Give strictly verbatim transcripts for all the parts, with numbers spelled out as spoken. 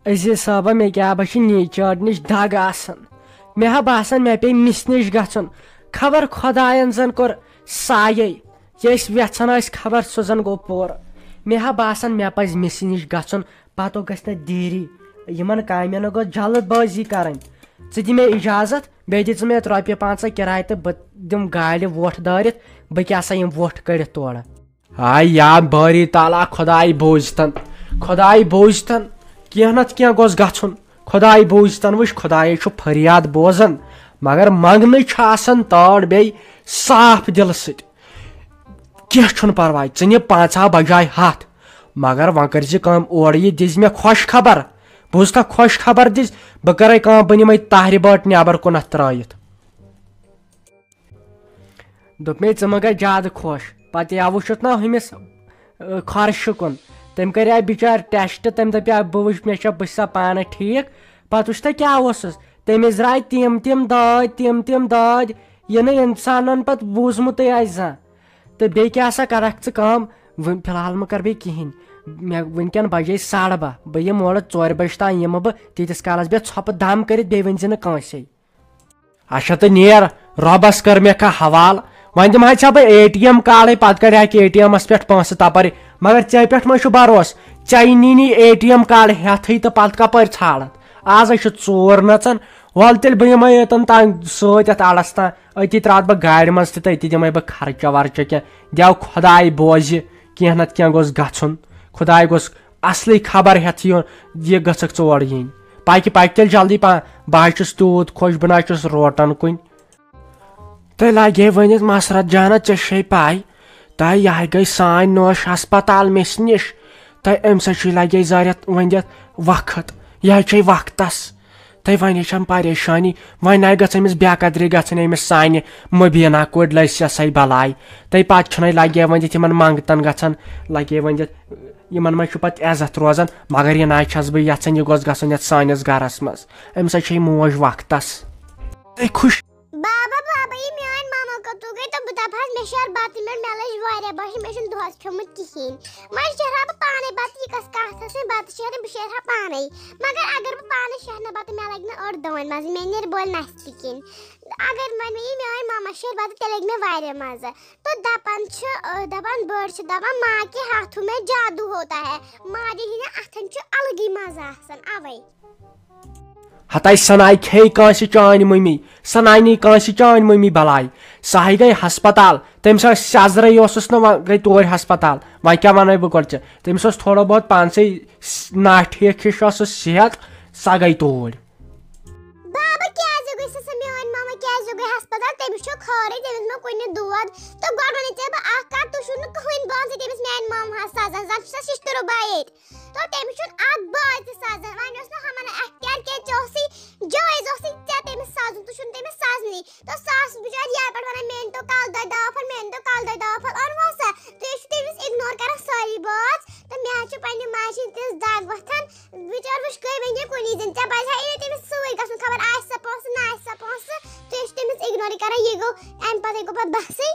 عزیز صٲبہ، مےٚ کیٛاہ بہ چھِ نیچر نِش دگ آسان۔ مےٚ ہا باسان مےٚ پیٚیہِ مِس نِش گژھُن۔ خبر خۄدایَن زَن کوٚر سایے۔ یہِ أسۍ وٮ۪ژھان ٲسۍ، خبر سُہ زَن گوٚو پوٗرٕ۔ مےٚ ہا باسان مےٚ پَزِ مِس نِش گژھُن، پَتہٕ گژھِ نہ دیری۔ یِمَن کامٮ۪ن گوٚژھ جلد بٲزی کَرٕنۍ۔ ژٕ دِ مےٚ اِجازت، بیٚیہِ دِ ژٕ مےٚ یَتھ رۄپیہِ پانٛژھ ہَتھ کِراے تہٕ بہٕ دِمہٕ گاڑِ وۄٹھ دٲرِتھ۔ بہٕ کیٛاہ سا یِمہٕ وۄٹھ کٔڑِتھ تورٕ۔ ہاے یا بٲری تعالیٰ، خۄداے بوٗزتن، خۄداے بوٗزتن، کینٛہہ نتہٕ کینٛہہ گوٚژھ گژھُن۔ خۄداے بوٗزتن، وٕچھ، خۄدایے چھُ فریاد بوزان، مگر منٛگنٕے چھُ آسان تٲر بیٚیہِ صاف دِلہٕ سۭتۍ۔ کینٛہہ چھُنہٕ پرواے، ژٕ نہِ پنٛژاہ بجاے ہتھ، مگر وۄنۍ کٔرۍ زِ کٲم، اورٕ یہِ دِزِ مےٚ خۄش خبر۔ بوٗزتھا، خۄش خبر دِزِ، بہٕ کرے کٲم، بہٕ نِمے تاہرِ بٲٹ نٮ۪بر کُنتھ ترٲیِتھ۔ دوٚپ مےٚ، "ژٕ مہ گژھ زیادٕ خۄش۔" پتہٕ یا وٕچھُتھ نا ہُمِس، ٲ، خۄرشہِ کُن۔ تٔمۍ کریٛاو بِچارِ ٹیسٹ، تٔمۍ دپیٛاو، "بہٕ وٕچھ، مےٚ چھا، بہٕ چھسا پانہٕ ٹھیٖک؟" پتہٕ وٕچھ تہٕ کیٛاہ اوسُس، تٔمِس درٛاے تِم تِم دٲدۍ، تِم تِم دٲدۍ، یہِ نہٕ انسانن پتہٕ بوٗزمُتٕے آسہِ زانٛہہ۔ تہٕ بیٚیہِ کیٛاہ سا کرکھ ژٕ کٲم؟ وۄنۍ فی الحال مہ کر بیٚیہِ کِہینۍ۔ مےٚ وٕنکٮ۪ن بجے ساڑٕ باہ، بہٕ یِمہٕ اورٕ ژورِ بجہِ تام یِمہٕ بہٕ، تیٖتِس کالس بیٚہہ ژھۄپہٕ دم کٔرِتھ، بیٚیہِ ؤنۍ زِ نہٕ کٲنٛسے۔ اچھا، تہٕ نیر، رۄبس کٔر مےٚ کانٛہہ حوالہٕ۔ وۄنۍ دِمہٕ ہا ژےٚ بہٕ اے ٹی ایم کارڈے، پتہٕ کڑِ ہا اے ٹی ایمس پٮ۪ٹھ پونٛسہٕ تپٲرۍ۔ مگر ژےٚ پٮ۪ٹھ ما چھُ بھروسہٕ؟ ژےٚ نی نی اے ٹی ایم کارڈ ہٮ۪تھٕے تہٕ پتہٕ کپٲرۍ ژھانٛڈتھ؟ آز ہے چھُ ژوٗر نژان۔ ول تیٚلہِ بہٕ یِمے یوٚتن تام سۭتۍ یتھ اڑس تام، أتی ترٛاوتھ بہٕ گاڑِ منٛز تہِ تہٕ أتی دِمے بہٕ خرچہ ورچہ کینٛہہ۔ دٮ۪و خۄداے بوزِ، کینٛہہ نتہٕ کینٛہہ گوٚژھ گژھُن۔ خۄداے گوٚژھ اصلٕے خبر ہٮ۪تھ یُن، یہِ گٔژھکھ ژٕ اورٕ یِنۍ۔ پکہِ، پکہِ تیٚلہِ جلدی پہن، بہٕ حظ چھُس تیوٗت خۄش، بہٕ نہ حظ چھُس روٹن کُنہِ۔ تۄہہِ لگے ؤنِتھ مسرت جانہ، ژےٚ چھے پاے، تۄہہِ یہِ ہا گٔے سانۍ نوش ہسپتال مِس نِش، تۄہہِ أمۍ سۭتۍ چھُے لگے زارٮ۪تھ ؤنِتھ وقت، یہِ ہا چھے وقتس۔ تۄہہِ وۄنۍ چھم پریشانی، وۄنۍ نہ گٔژھ أمِس بے قدری گژھٕنۍ، أمِس سانہِ مبینہ کورِ لٔج سیٚسَے بلاے۔ تۄہہِ پتہٕ چھُنَے لگے ؤنِتھ یِمن منٛگتن گژھان، لگے ؤنِتھ یِمن منٛز چھُ پتہٕ عزت روزان، مگر یہِ نہ چھس بہٕ یژھان، یہِ گوٚژھ گژھُن یتھ سٲنِس گرس منٛز۔ أمِس ہا چھے موج وقتس۔ تُہۍ خوش۔ بابا، بابا، یہِ میٲنۍ ماما کوٚت گٔے تہٕ بہٕ دپہٕ حظ، مےٚ شیر بتہٕ میوٚنٛڈ، مےٚ لٔج واریاہ بۄچھِ، مےٚ چھُنہٕ دۄہس کھیوٚمُت کِہیٖنۍ۔ وۄنۍ شیرہا بہٕ پانے بتہٕ، یہِ کۄس کتھ ٲس، وۄنۍ بتہٕ شیرٕ بہٕ شیرہا پانے۔ مگر اگر بہٕ پانے شیرنہٕ بتہٕ، مےٚ لگہِ نہٕ أڑ دٲنۍ مزٕ، مےٚ نیرِ بٔلۍ نستہِ کِنۍ۔ اگر وۄنۍ مےٚ یہِ میٲنۍ ماما شیر بتہٕ، تیٚلہِ لگہِ مےٚ واریاہ مزٕ۔ تہٕ دپان چھِ، آ، دپان بٔڑ چھِ دپان، "ماں کے ہاتھوں میں جادو ہوتا ہے"، ماجہِ ہٕنٛدٮ۪ن اتھن چھُ الگٕے مزٕ آسان، اوے۔ ہتاے سناے کھے کٲنٛسہِ چٲنۍ مٔمی، سناے نی کٲنٛسہِ چٲنۍ مٔمی بلاے۔ سۄ ہاے گٔے ہسپتال، تٔمِس ٲس سیٚزرٕے، اوسُس نہٕ، وۄنۍ گٔے توٗرۍ ہسپتال۔ وۄنۍ کیٛاہ ونَے بہٕ گۄڈٕ ژےٚ؟ تٔمِس اوس تھوڑا بہت پانسٕے س-، ناٹھیٖک ہِش ٲسٕس صحت، سۄ گٔے توٗرۍ۔ بابا، کیٛازِ گٔے سۄ، سۄ میٲنۍ ماما کیٛازِ گٔے ہسپتال؟ تٔمِس چھُ خٲرٕے، تٔمِس ما کُنہِ دود؟ تہٕ گۄڈٕ وَنے ژےٚ بہٕ اکھ کَتھ، تُہۍ چھِو نہٕ کٕہٕنۍ بٲژٕے تٔمِس میانہِ مامہٕ ہَس سَزان، زَن چھُ سۄ سِستُرو بَیِتھ۔ تہٕ تٔمِس چھُنہٕ اَکھ بٲژ تہِ سَزان، وۄنۍ اوس نہٕ ہَمَن اختیار کینٛہہ، ژےٚ اوسُے جٲیِز اوسُے ژےٚ تٔمِس سَزُن، ژٕ چھُنہٕ تٔمِس سَزنٕے۔ تہٕ سُہ آسہٕ بِچور یَنہٕ پٮ۪ٹھ وَنان، "مےٚ أنۍ تو کَلہٕ دۄدِ دَوا پھوٚل، مےٚ أنۍ تو کَلہٕ دۄدِ دَوا پھوٚل"، اوٚنوَ سا؟ تُہۍ ٲسِو تٔمِس اِگنور کَران سٲری بٲژ، تہٕ مےٚ حظ چھِ پنٛنہِ ماجہِ ہِنٛدۍ تِژھ دَگ وۄتھان، بِچور وٕچھ گٔے وۄنۍ یہِ کُنی زٔنۍ، ژےٚ پَزِ ہا یہِ تٔمِس سۭتۍ گژھُن، خبر آسہِ سا پونٛسہٕ نہ آسہِ سا پونٛسہٕ، تُہۍ ٲسِو تٔمِس اِگنورٕے کَران، یہِ گوٚو اَمہِ پَتَے گوٚو پَتہٕ بَسٕے۔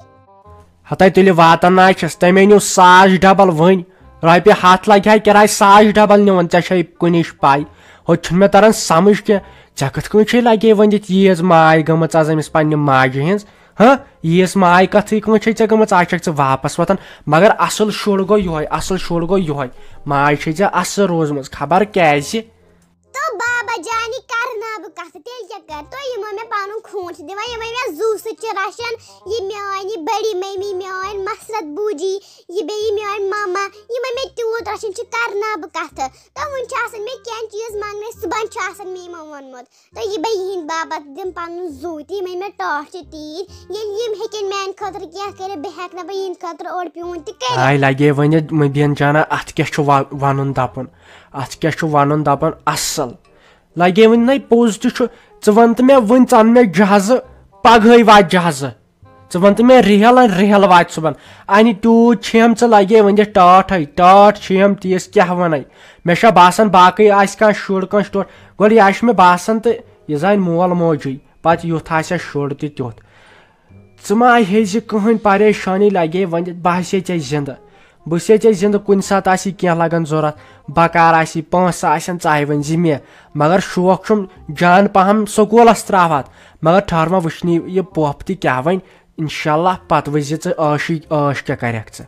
ہتاے تُلہِ واتان نہ چھس، تٔمۍ أنِو ساس ڈبل وۄنۍ۔ رۄپیہِ ہتھ لگہِ ہا کِراے، ساس ڈبل نِوان، ژےٚ چھے کُنِچ پاے۔ ہُتہِ چھُنہٕ مےٚ تران سمجھ کینٛہہ، ژےٚ کِتھ کٔنۍ چھے لگے وۄنۍ ییٚتہِ ییٖژ ماے گٔمٕژ از أمِس پننہِ ماجہِ ہٕنٛز؟ ہاں، ییٖژ ماے کتھٕے کٲنٛسہِ چھے ژےٚ گٔمٕژ، از چھکھ ژٕ واپس وۄتھان۔ مگر اصل شُر گوٚو یِہوے، اصل شُر گوٚو یِہوے۔ ماے چھے ژےٚ اصل روٗزمٕژ، خبر کیازِ۔ تو بابا جانی، کرٕ نا بہٕ کتھٕ، تیٚلہِ کیٛاہ کرٕ؟ تُہۍ یِمو مےٚ پنُن خوٗن چھِ دِوان، یِمے مےٚ زُو سۭتۍ چھِ رچھان، یہِ میٲنۍ، یہِ بٔڑی ممی، میٲنۍ مسرت بوٗجی، یہِ بیٚیہِ میٲنۍ مما، یِمے مےٚ تیوٗت رچھان چھِ، کرٕ نا بہٕ کتھٕ؟ تہٕ وُنہِ چھِ آسان مےٚ کینٛہہ چیٖز منٛگنے، صُبحن چھُ آسان مےٚ یِمو ووٚنمُت۔ تہٕ یہِ بہٕ یِہِنٛدِ باپتھ دِمہٕ پنُن زُو تہِ، یِمے مےٚ ٹاٹھ چھِ تیٖتۍ، ییٚلہِ یِم ہیٚکن میانہِ خٲطرٕ کینٛہہ کٔرِتھ، بہٕ ہیٚکہٕ نہٕ پتہٕ یِہِنٛدِ خٲطرٕ اوٚڑ پیوٗنت تہِ کٔرِتھ۔ آے لگے وۄنۍ مبین جانا، اتھ کیٛاہ چھُ وا-، ونُن دپُن؟ اتھ کیٛاہ چھُ ونُن دپُن؟ اصل لگے وۄنۍ، نَے پوٚز تہِ چھُ۔ ژٕ ون تہٕ مےٚ وۄنۍ، ژٕ ان مےٚ جہازٕ، پگہٲے واتہِ جہازٕ۔ ژٕ ون تہٕ مےٚ رِہل، رِہل واتہِ صُبحن۔ انہِ تیوٗت چھِم ژٕ لگے وۄنۍ دِتھ ٹاٹھے، ٹاٹھ چھِم تیٖژ کیٛاہ ونے۔ مےٚ چھا باسان باقٕے آسہِ کانٛہہ شُر کٲنٛسہِ ٹوٹھ، گۄڈٕ یہِ آسہِ مےٚ باسان تہٕ یہِ زانہِ مول موجی، پتہٕ یُتھ آسہِ شُر تہِ تیُتھ۔ ژٕ ما ہیٚیہِ زِ کٕہٕنۍ پریشٲنی لگے وۄنۍ، بہٕ آسے ژےٚ زِندٕ۔ بہٕ چھُسے ژےٚ زِندٕ، کُنہِ ساتہٕ آسی کینٛہہ لگان ضروٗرت، بکار آسی، پونٛسہٕ آسن، ژٕ ہاے ؤنۍ زِ مےٚ۔ مگر شوق چھُم جان پہم سکوٗلس تراوتھ، مگر ٹھہر وۄنۍ وٕچھنہِ یہِ پۄپھ تہِ کیٛاہ وۄنۍ۔ انشاءاللہ پتہٕ وٕچھ زِ ژٕ عٲشٕے عٲش کیٛاہ کرکھ ژٕ۔